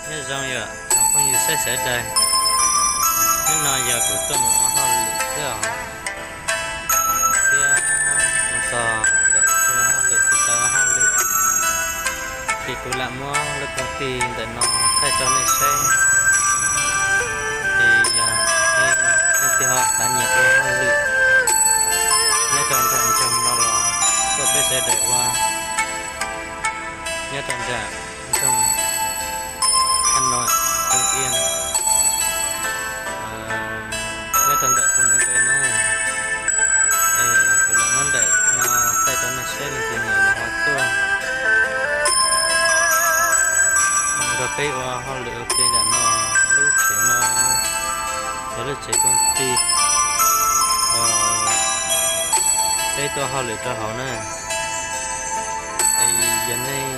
Nyob zoo yom tsoom phooj ywg saib sawv daws, hnub no yog kuv tuaj mus ua hauj lwm xwb os, thiab mus txog ntawm tsev hauj lwm tsis tau ua hauj lwm, ces kuv lam muab lub koom tij ntawm no thaij rau nej saib. Ces yog nej leej twg ho xav nyiam ua hauj lwm nyob rau nram nroog no los tuaj peb sawv daws ua nyob rau nram nroog Hà Nội, Hưng Yên, nyob rau ntawm Phú Mỹ Hưng na. Es kuv lam muab ntawm no thaij rau nej saib, leej twg nyiam los ho tuaj nrog peb ua hauj lwm ua ke nram no. Lub tsev no yog lub tsev koom tij uas peb tuaj hauj lwm rau hauv na. Es yog nej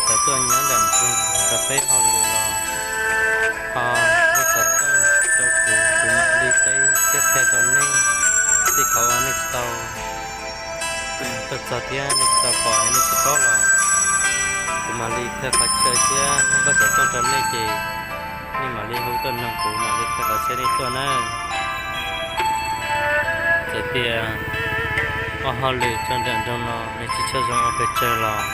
xav tuaj nyob nram nroog nrog peb hauj lwm los ho hu xov tooj rau kuv, kuv mam li teb thiab qhia rau nej. Tej qhov uas nej tsis tau tuaj txog thiab nej tsis tau pom, nej tsis paub los kuv mam li qhia qhov chaw thiab muab npawb xov tooj rau nej ces nej mam li hu tuaj nug kuv mam li qhia qhov chaw nej tuaj na. Txawm tias ua hauj lwm rau nram nroog no nws tsis tshua zoo ua pes tsawg los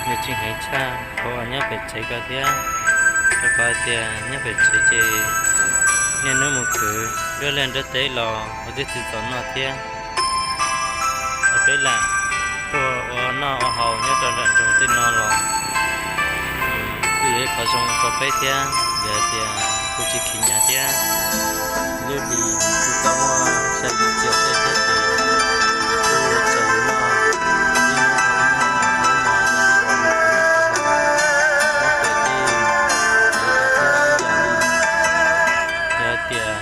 nws tseem heev tshaj qhov uas nyob pem tsev ko thiab. Rau qhov hais tias nyob pem tsev ces niaj hnub mus khwv nruab liaj nruab teb los ua twb tsis txaus noj thiab. Es peb lam tuaj ua noj ua haus nyob rau nram nroog tej no los kuj yog ib qho zoo rau peb thiab, vim hais tias kuj tsis khiv hnyav thiab. Lub hlis kuj tau muaj xya yim caum tej thiab ces kuj txaus noj ib hnub dhau ib hnub, ib hnub no yog li uas nws kuj muab pem tej tsev ko thiab ib yam li. Yog hais tias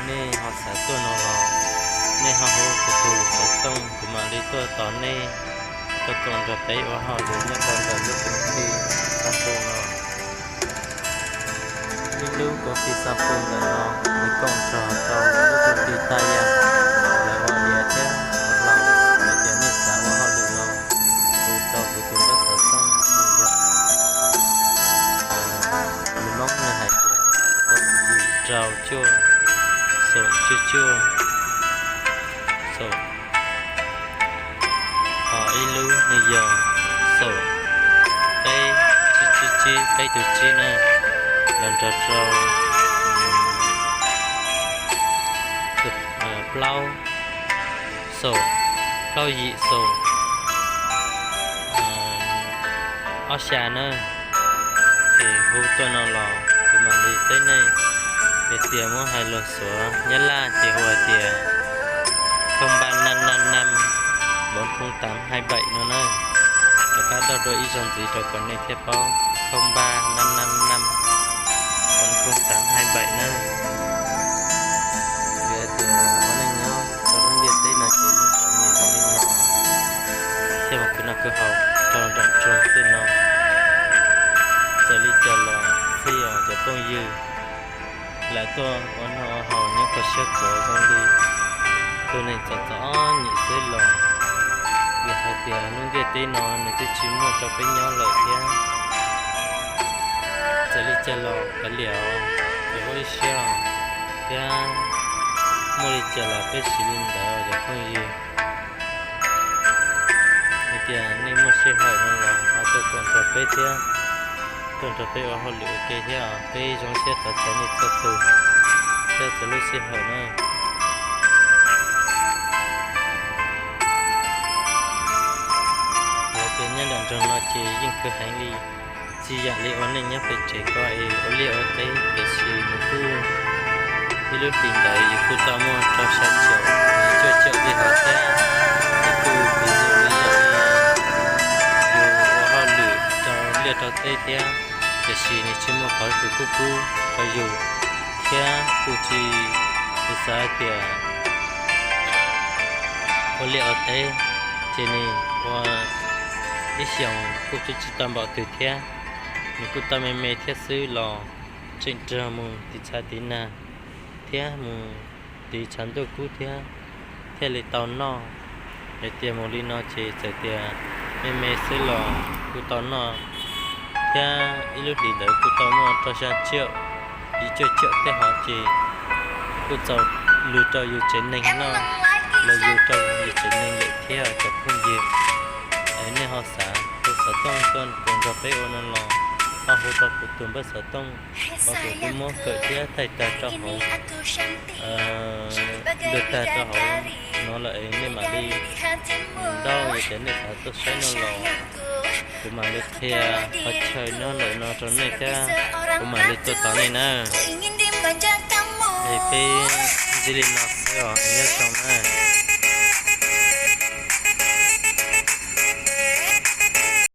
nej ho xav tuaj no los nej ho hu kuv tus xov tooj kuv mam li tuaj tos nej, tuaj koom nrog peb ua hauj lwm nyob rau ntawm lub koom tij Xa Phooj no. Ib lub koom tij Xa Phooj ntawm no nws koom nrog rau lub koom tij Taj Yaj, lawv ua liaj thiab ua hlau. Yog tias nej xav ua hauj lwm no hu rau kuv tus npawb xov tooj nws yog, lus Hmoob nws hais tias xoom yim rau cuaj, xoom cuaj cuaj, xoom, ho ib lub nws yog xoom peb tsib tsib tsib peb tus tsib na, los nrog rau plaub xoom, plaub yim xoom ob xya na. Es hu tuaj no los kuv mam li teb nej. Yog tias muab hais lus Suav Nyab Laj ces hu hais tias không ba năm năm năm bốn không tám hai bảy no na. Rov qab dob dua ib zaug ntxiv rau kom nej thiaj paub, không ba năm năm năm bốn không tám hai bảy na. Vim hais tias ua neej nyob rau lub ntiaj teb no ces yeej txom nyem zoo li no, thiaj mus khwv noj khwv haus rau nram nroog tej no. Txawm li cas los xij os cov phooj ywg, lam tuaj ua noj ua haus nyob kho siab khuav zoo li tus neeg txom txom nyem xwb los, vim hais tias lub ntiaj teb no nws twb tsis muaj rau peb nyob lawm thiab. Txawm li cas los kav liam, ces ua ib siab thiab, muaj li cas los peb siv li ntawd cov phooj ywg. Hais tias nej muaj sij hawm no los ho tuaj koom nrog peb thiab, tuaj nrog peb ua hauj lwm ua ke thiab, peb zoo siab thov txog nej txhua tus thiab txhua lub sij hawm na. Yog tias nyob nram nroog no ces yeej khwv heev li, tsis yam li ua neej nyob pem tsev ko es ua liaj ua teb, tiam sis nws kuj ib lub hlis ntawd yus kuj tau muaj rau xya caum, cuaj caum li hov thiab. Nws kuj kuv tus li yog li yus ua hauj lwm rau liaj rau teb thiab, tiam sis nws tsis muaj qhov twg kuj pub rau yus thiab kuj tsis, kuv xav hais tias ua liaj ua teb ces nws ua ib xyoos kuj tsis tau npaum twg thiab. Nws kuj tau me me thiab xwb los tseem raug mus tiv tshav tiv nag thiab mus tiv tshav ntuj kub thiab thiaj li tau noj. Yog tias mus li no ces txawm tias me me xwb los kuj tau noj Thiab ib lub hlis ntawd kuj tau muaj rau xya tsiaum, yim cuaj tsiaum tej hov ces kuj txaus lug rau yus tsev neeg noj los yug rau yus tsev neeg lawm thiab cov phooj ywg. Es nej ho xav hu xov tooj tuaj nrog peb ua no los ho hu rau kuv tus npawb xov tooj uas kuv twb muab kawm thiab thaij tag rau hauv, thaij tag rau hauv no lawm es nej mam li, ntau yog tias nej xav tuaj saib no los kuv mam li qhia qhov chaw nyob ntawm no rau nej thiab kuv mam li tuaj tos nej na. Es peb ntsib li no xwb os, nyob zoo na.